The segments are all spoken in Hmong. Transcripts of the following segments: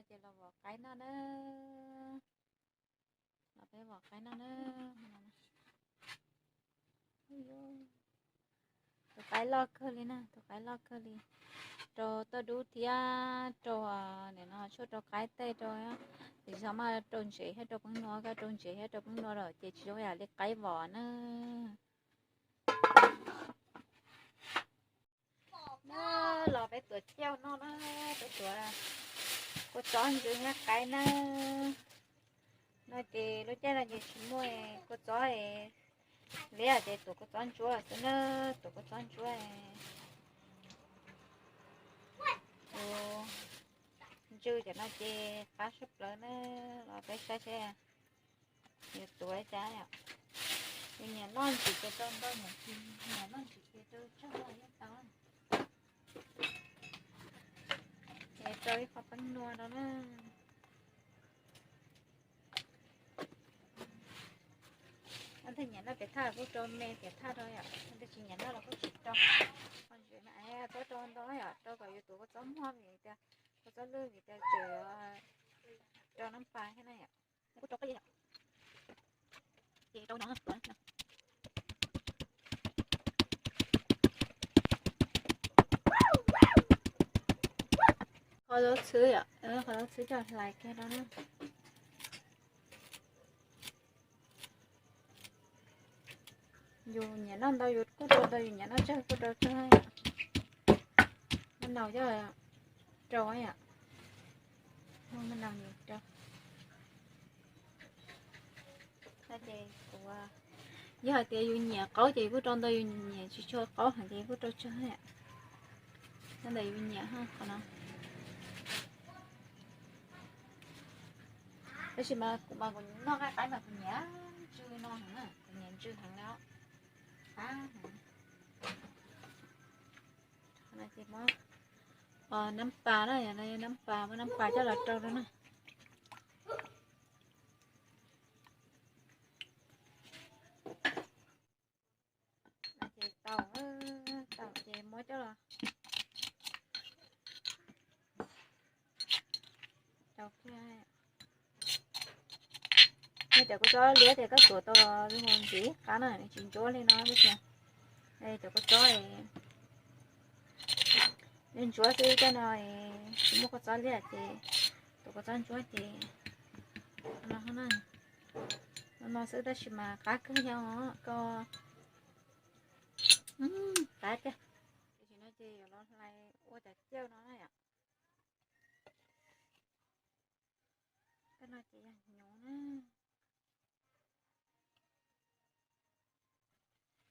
Ces los vom qaib noj na. Los peb vom qaib noj na. Tus qaib loj kawg li na, tus qaib loj kawg li. Rau toj dub thiab rau, nim no tshuaj rau qaib tej rau, tiam sis mas rau ntsev thiab rau peeb nua, koj rau ntsev thiab rau peeb nua lawm ces tsis zoo yam li qaib vom na. Na, los peb tuav cauj noj na, peb tuav kua txob ntsuab thiab qaib na. No ces lub caij no ces tsis muaj kua txob liab ces tuav kua txob ntsuab xwb na, tuav kua txob ntsuab. Tus ntsws cov no ces qab sab plaws na, los peb saib seb yuav tuav cas yom. Yus nyiam noj ntsim ces rau ntau, nyiam noj ntsim ces rau tsawg los yeej tau. Ces rau ib qho peeb nua rau na. Leej twg nyiam noj piam thaj kuj rau me piam thaj rau yom, leej twg tsis nyiam noj los kuj tsis rau. Qhov ntsev mas txhob rau ntau yom, rau kom yus tus kua txob muag vim tias kua txob lwj vim tias tseem rau nab pas thiab na yom. Kuj rau qab yom. Ces rau no tuav. Qhov zaub txhwb yom, qhov zaub txhwb coj hlais kiag rau na. Yus nyiam noj ntau yus kuj rau ntau, yus nyiam noj tsawg kuj rau tsawg. Maj naus coj rau yom, maj naus nyiam rau. Yog hais tias yus nyiam qaub ces yus kuj rau ntau, yus nyiam tsis tshua qaub heev ces yus kuj rau tsawg. Nyob ntawm yus nyiam qhov no. Tab sis mas kuv mas kuv noj nqaij qaib mas kuv nyiam ntsws no heev na, kuv nyiam ntsws heev li. Qab heev. Qhov no ces muab nab pas na, yog no yog nab pas, muab nab pas coj los rau rau na. Ces tau, tau ces muab coj los rau kiag. Cov kua txob liab ces koj tuav tau zoo ntxiv qab na, nws tsis ntsuab li no xwb tiag. Cov kua txob ntsuab xwb, tej no tsis muaj kua txob liab ces tuav kua txob ntsuab ces no na. No no xwb tab sis mas qab kawg nyob koj. Qab tiag. Tam sim no ces yuav los hlais ua cov cauj no na yom. Tej no ces yog hnyuv na.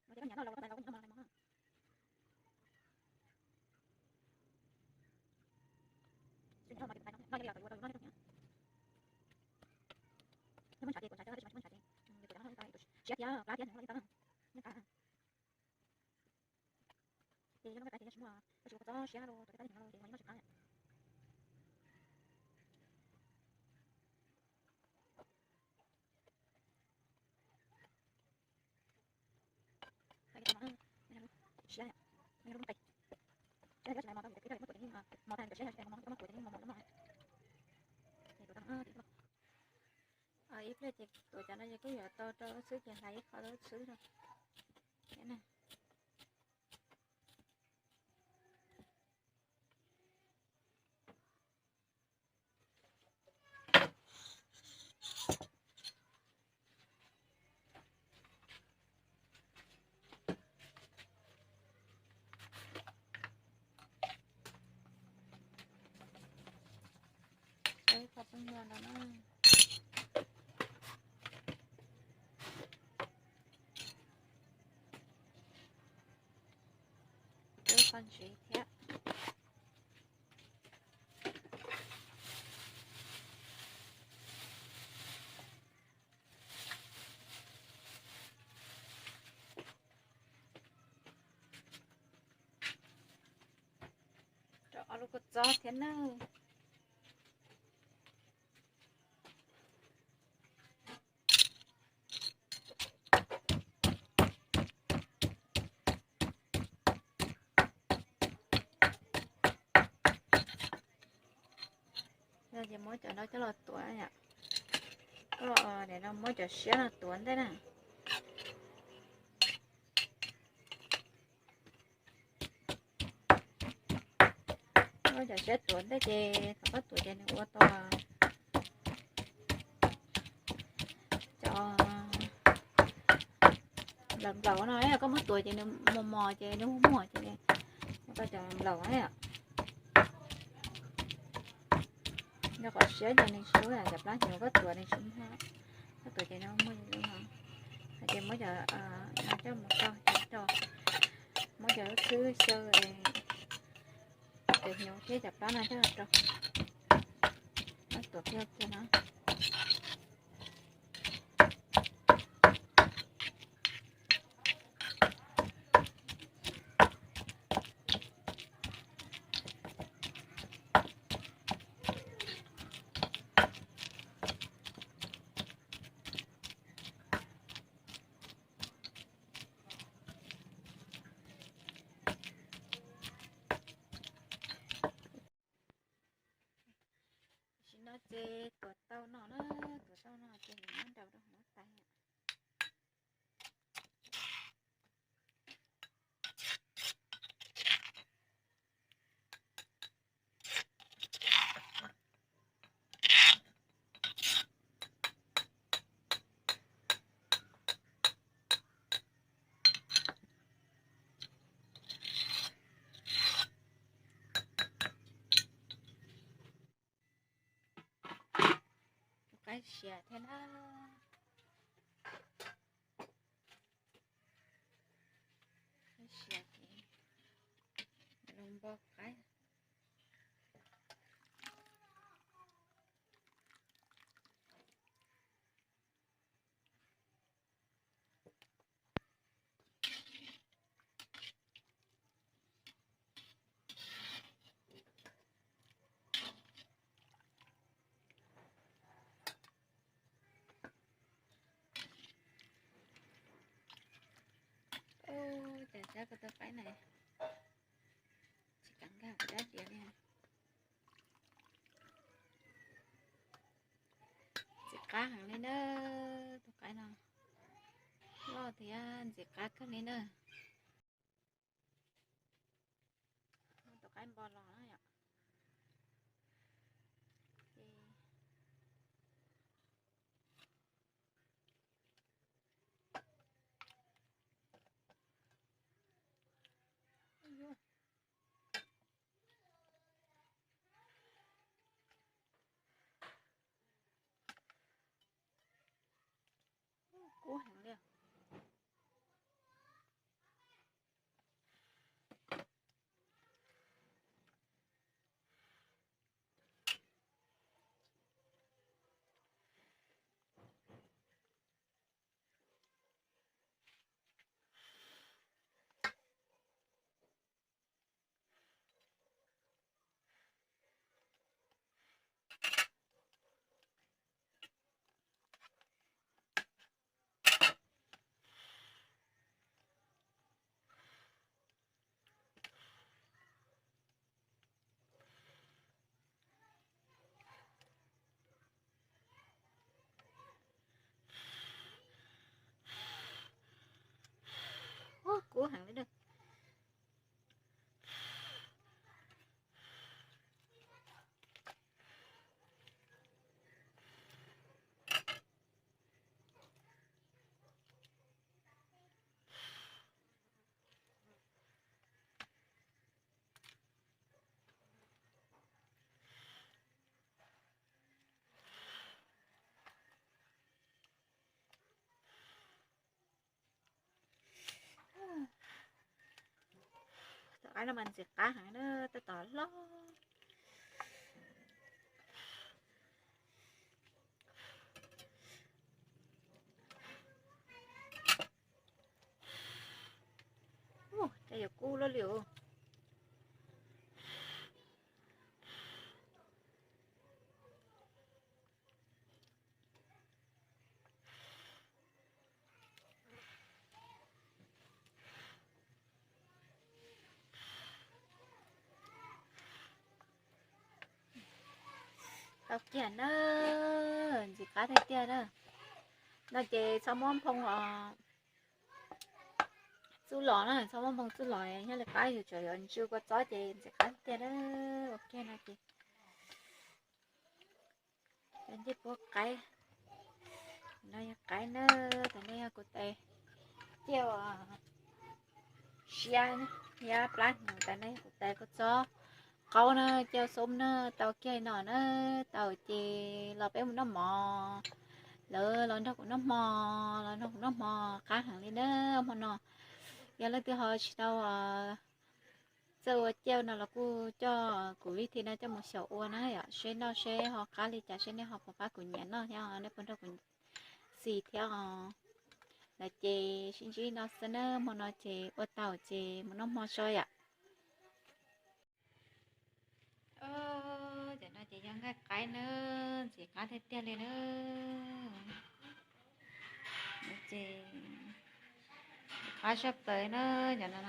Ces yog noj nqaij qaib ces yog tsis muaj, tab sis kua txob siab los tuav tej tab lig hnyuv los ces noj tsis qab. Siab, siab tsis laiv mos tau vim tias peb muab tuav cov niag mos mos no, koj muab tuav cov niag mos mos no. Ib pliag ces tuav cov no ces kuj yuav tau rau lub xwb ces hlais ib qho lub xwb rau. Ib qho peb nua no na. Ib qho ntsev thiab. Rau ob lub kua txob thiab nawb. Ces muab cov no coj los tuav yom. Koj nim no muab cov siab no tuav ntej na. Muab cov siab tuav ntej ces thaum koj tuav ces nws ua tau cov nplaum nplaum no, koj muab tuav ces nws mos mos ces nws muag muag ces tau cov nplaum na. Nyob qhov siab ces nws tsis ua cov plab hnyuv koj tuav nws tsis muag, koj tuav ces nws muag li no. Ces muab cov no coj mus rau ces rau, muab cov lub xwb xyaw cov hnyuv thiab cov plab no coj los rau, muab tuav kiag kiag no. Tam sim no ces tuav tau no na, tuav tau no ces nws muab nraus rau hauv lub tais. Tus qaib siav thiab na. Qaib siav ces los npo qaib. Ub, cas sab kuv tus qaib na, tsis kam nkag dab tsi li. Ntxim qab heev li na, tus qaib no loj thiab ntxim qab kawg li na. Tus qaib npo los na yom. Kub heev li. Ub, kub heev li na. Tus qaib no mas ntxim qab heev na, tab tom loj. Ub, cas yuav kub luaj li os. Tau kiag na, ntxim qab tiag tiag na. No ces txhob muab nphoo txuj los na, txhob muab nphoo txuj los, nyob li qab yus tseem yuav ntsw kua txob ces ntxim qab tiag na. Ua kiag no ces cov ncej puab qaib no yog qaib na, tam no yog kuv tais ciaj siab, yab plab hnyuv, tam no yog kuv tais kua txob qaub na, ciaj xoob na, tau kiag no na, tau ces los peb mus noj mov, lawv los nrog kuv noj hmo, los nrog kuv noj hmo qab heev li na hmo no. Yog leej twg ho tsis tau txawj ua ciaj no los kuj coj kuv vij thim no coj mus xyaum ua na yom, seb noj seb ho qab li cas, seb nej ho puas pab kuv nyiam noj thiab nej puas nrog kuv xis thiab os. Lawm ces sib ntsib no xwb na, hmo no ces ua tau ces mus noj hmo tso yom. Cov no ces yog nqaij qaib na, ntxim qab tiag tiag li na. Ces qab saj plaws na, cov no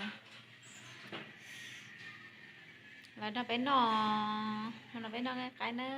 los nrog peb noj, los nrog peb noj nqaij qaib na.